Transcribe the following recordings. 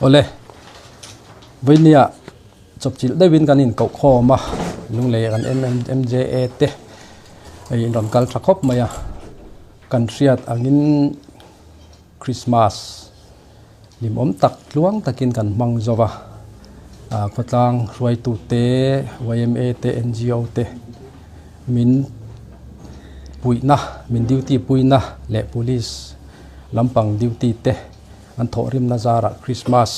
Awle, vawinia chawpchilh deuhin kan inkoh khawm a, lunglei kan MMMJA te hei in rawn kal tha khawp mai a, kan hriat angin Krismas hlimawm tak tluang takin kan hmang zo va, khawtlang hruaitu te, yma te, NGO te min puihna, min duty puina leh police lampang duty te an thawhrimna zarah Krismas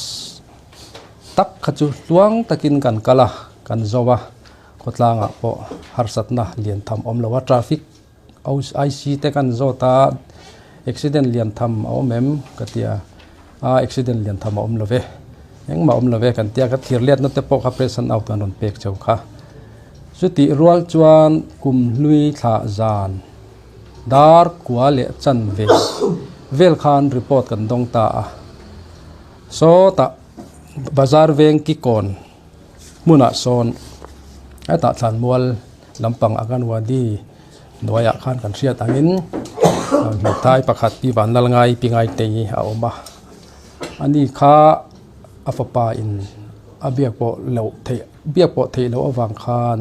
tak kha chu tluang takin kan kal a, kan zo a, khawtlangah pawh harsatna lian tham awm lo a, traffic IC te kan zawt a, accident lian tham a awm em ka ti a, a accident lian tham a awm lo ve, engmah a awm lo ve kan ti a, ka thlir letna te pawh kha present out an rawn pek cheu kha. Chutih rual chuan kum hlui thlah zan dar kua leh chan ve vel khan report kan dawng ta a, sawtah bazar veng kikawn hmunah sawn hetah thlanmual lampang Anganwadi hnuaiah khan kan hriat angin hmeichhai pakhat pi Vanlalngai pi Ngaitei a awm a, ani kha a fapa in a biak pawh loh theih biak pawh theih loh avang khan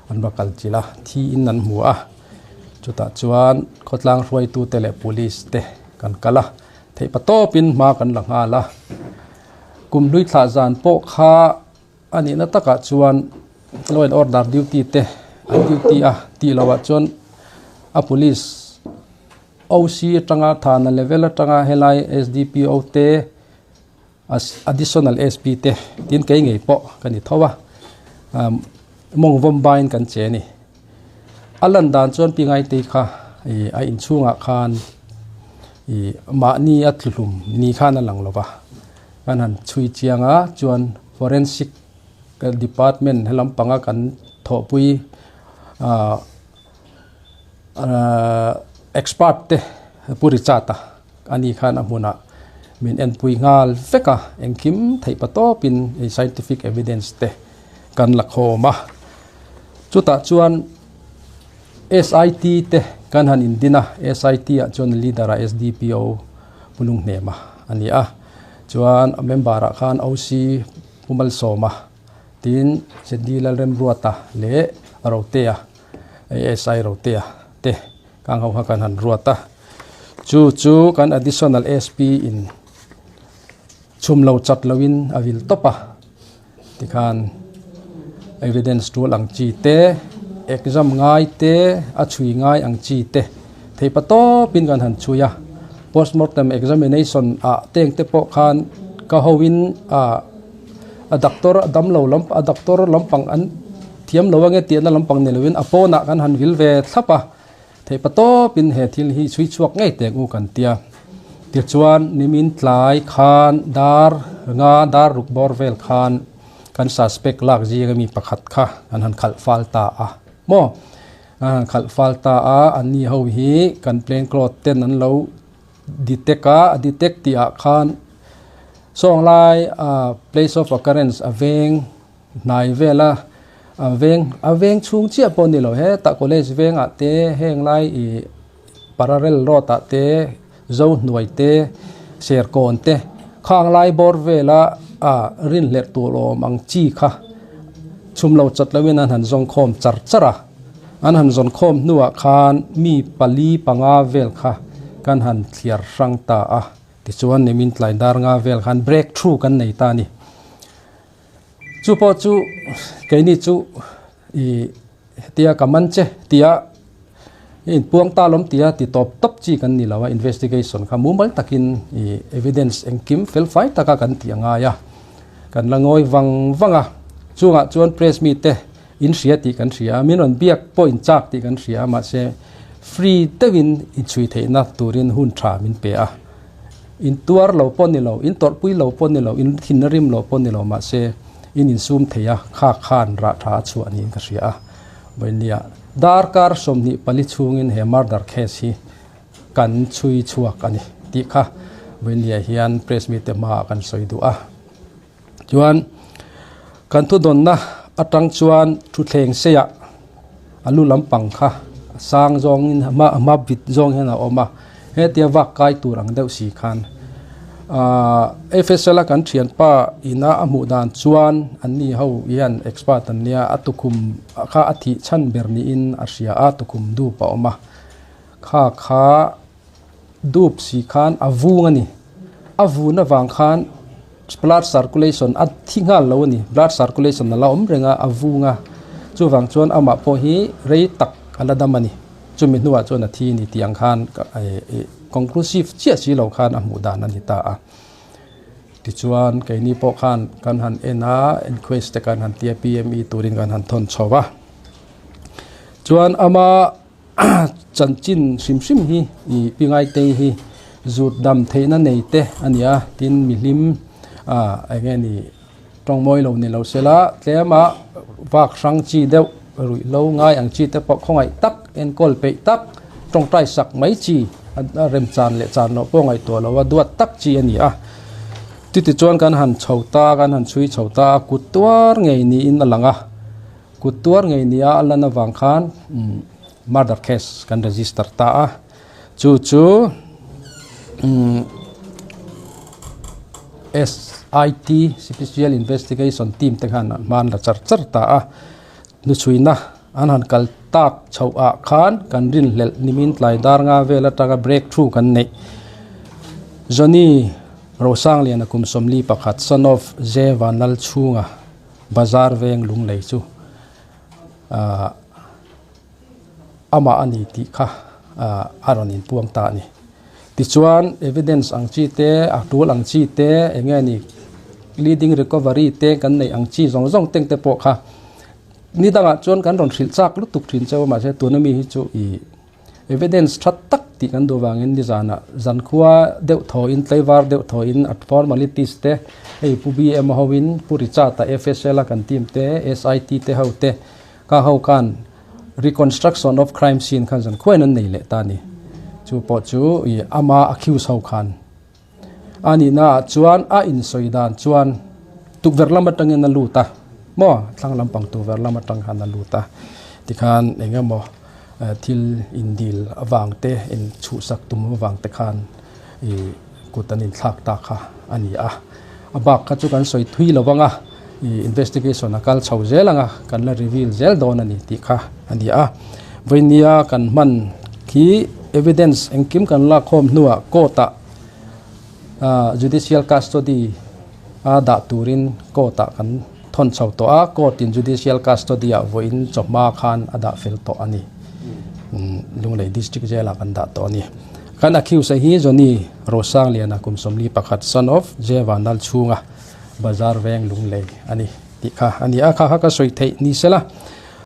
an va kal chilh a, thi in an hmu a, chutah chuan khawtlang hruaitute leh police te kan kal a, theih pa tawpin hma kan la nghal a, kum hlui thlah zan pawh kha a nihna takah chuan law and order duty te an duty a tih loh ah chuan a police OC atanga thana level atanga helai SDPO te additional SP te tin kei ngei pawh ka ni tho a mawng vawm bain kan che a ni a lan dan chuan pi ngaitei kha ih a inchhungah khan ih mahni a tluhlum ni khan a lang lo va kan han chhui chiang a chuan forensic department helam panga kan thawhpui ah expert te pu Richard a ani khan a hmunah min enpui nghal vek a engkim theih pa tawpin scientific evidence te kan la khawm a chutah chuan S_I_T te kan han indin a S_I_T ah chuan leader ah S_D_P_O pu Lunghnema a ni a chuan a member ah khan O_C pu Malsawma tin Z_D Lalremruata leh Rotea A_S_I Rotea te Kang ho kha kan han ruat a, chu chu kan additional SP in chhum lo chat lo in a vil tawp a, tikhan evidence tul ang chi te, exam ngai te, a chhui ngai ang chi te theih pa tawp in kan han chhui a, postmortem examination ah teng te pawh khan ka ho in ah a doctor a dam lo lam a doctor lampang an thiam lo ange tihna lampang ni lovin a pawnah kan han vil ve thlap a theih pa tawpin he thil hi chhui chhuak ngei teh u kan tia tichuan nimin tlai khan dar nga dar ruk bawr vel khan kan suspect lak zing ami pakhat kha an han khalh fal ta a maw an han khalh fal ta a anni ho hi kan plain cloth ten an lo detect a a detect tih ah khan sawng lai ah place of occurrence a veng hnai vel a a veng a veng chhung chiah pawh a ni lo hetah college vengah te heng lai ih parallel road ah te zo hnuai te serkawn te khang lai bawr vela ah rinhlelh tur awm ang chi kha chhum lo chat loin an han zawng khawm char char a. An han zawn khawm hnuah khan mi pali panga vel kha kan han thliar hrang ta a, tichuan nimin tlai dar nga vel khan break through kan nei ta a ni. Chu pawh chu keini chu ih hetia ka man che tia inpuang ta lawm tia ti tawp tawp chi kan ni lo a, investigation kha mumal takin ih evidence engkim fel fai taka kan tih a ngai a, kan la ngawi vang vang a, chungah chuan press mite In hria tih kan hria a, min rawn biak pawh in chak tih kan hria a, mahse free deuhin in chhui theihna turin hun tha min pe a. In tuar lo pawh ni lo, in tawrhpui lo pawh ni lo, in thin rim lo pawh ni lo, mahse in insum thei a, kha khan rah tha a chhuah niin ka hria a. Vawinia darkar 24 chhungin he murder case hi kan chhui chhuak a ni tih kha vawinia hian press meet te hmaah kan sawi duh a. Chuan kan thudawnna atang chuan thutthleng seiah a lu lampang kha a sang zawngin a hma a hma vit zawng hian a awm a, hetia vak kai tur ang deuh si khan FSL a kan thianpa ina a hmuh dan chuan anni ho hian expert an nia, a tukhum kha a thih chhan ber niin a hria a, tukhum dup a awm a, kha kha dup si khan a vung a ni. A vun avang khan blood circulation a thi nghal lo a ni, blood circulation a la awm reng a, a vung a, chuvang chuan amah pawh hi rei tak a la dam a ni. Chumi hnuah chuan a thi a ni tih ang khan conclusive chiah si lo khan a hmuh dan a ni ta a. Tichuan keini pawh khan kan han en a, inquest te kan han tia PME turin kan han thawn chho a. Chuan ama chanchin hrim hrim hi i pi Ngaitei hi zut dam theihna nei te a ni a, tin mihlim eng nge ni Tawngmawi lo ni lo sela, tlema vak hrang chi deuh ruih lo ngai ang chi te pawh khawngaih tak, enkawl peih tak, tawngtai sak mai chi a rem chan leh chan loh pawh ngaihtuah lo a duat tak chi a ni a. Chutichuan kan han chho ta, kan han chhui chho ta a, kut tuar ngei niin a lang a, kut tuar ngei nia a lan avang khan murder case kan register ta a, chu chu SIT, Special Investigation Team te khan an hman la char char ta a, hnuchhuina an han kal tak chhoh ah khan kan rinhlelh nimin tlai dar nga vel atanga break through kan neih. Johnny Rosangliana kum 41 son of J Vanlalchhunga Bazar veng Lunglei chu ahh amah a ni tih kha a rawn inpuang ta a ni. Tichuan evidence ang chi te, a tul ang chi te, eng nge ni leading recovery te kan neih ang chi zawng zawng teng te pawh kha ni dangah chuan kan rawn hrilh chak lutuk thin cheu a mahse tuna mi hi chu ih evidence tha tak tih kan duh vangin nizanah zankhua deuh thawhin tlaivar deuh thawhin a formalities te hei Pu BM hoin Pu Richard a FSL a kan team te SIT te ho te Ka ho khan reconstruction of crime scene khan zan khuain an nei leh ta a ni. Chu pawh chu i ama accuse ho khan a nihna ah chuan a insawi dan chuan tukverh lam atangin a lut a maw thlang lampang tukverh lam atang khan a lut a tikhan eng emaw thil indil avang te inchhuhsak tum avang te khan i kut an inthlak ta kha a ni a. A bak kha chu kan sawi thui lo vang a, ih investigation a kal chho zel ang a, kan la reveal zel dawn a ni tih kha a ni a. Vawinia kan hman khi evidence engkim kan lak khawm hnuah court ah ah judicial custody a dah turin court ah kan thawn chho tawh a, court in judicial custody ah vawiin chawhma khan a dah fel tawh a ni. Lunglei district jail ah kan dah tawh a ni. Kan accused hi Johnny Rosangliana kum 41 son of J Vanlalchhunga Bazar Veng Lunglei a ni tih kha a ni a, kha kha ka sawi theih ni sela.